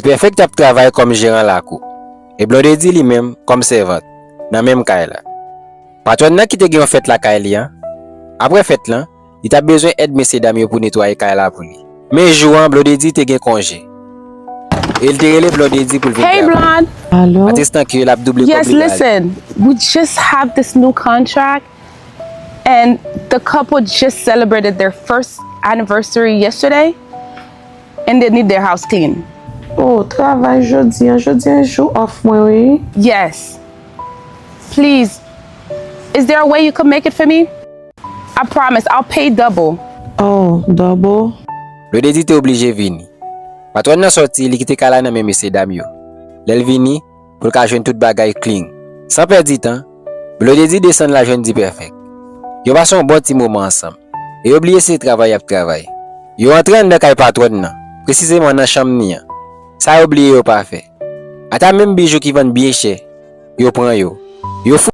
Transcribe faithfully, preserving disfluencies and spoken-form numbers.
Pèfèk t ap travay kòm jeran lakou, e Blondedy li menm kòm sèvant nan menm kay la. Patwòn nan ki te gen yon fèt lakay li an, apre fèt lan, li t ap bezwen èd mesyedam yo pou netwaye kay la pou li. Men jou an, Blondedy te gen konje. E l te rele Blondedy pou l vin travay. Hey, Blonde. Alo? Atestan ke l ap double kòb li. Yes, listen. We just have this new contract, and the couple just celebrated their first anniversary yesterday, and they need their house clean. Oh, travay jodi an. Jodi an jou off mwen, wi. Yes. Please. Is there a way you could make it for me? I promise, I'll pay double. Oh, double? Blondedy te oblije vini. Patwòn nan sòti, li kite kay la nan men mesyedam yo. Lè l vini, pou l ka jwenn tout bagay clean. San pèdi tan, Blondedy desann la jwenn D-Perfect. Yo pase yon bon ti moman ansanm, e yo bliye se travay y ap travay. Yo antre anndan kay patwòn nan, presizeman nan chanm ni an. Sa yo bliye yo pa fè. Ata menm bijou ki vann byen chè, yo pran yo. Yo fou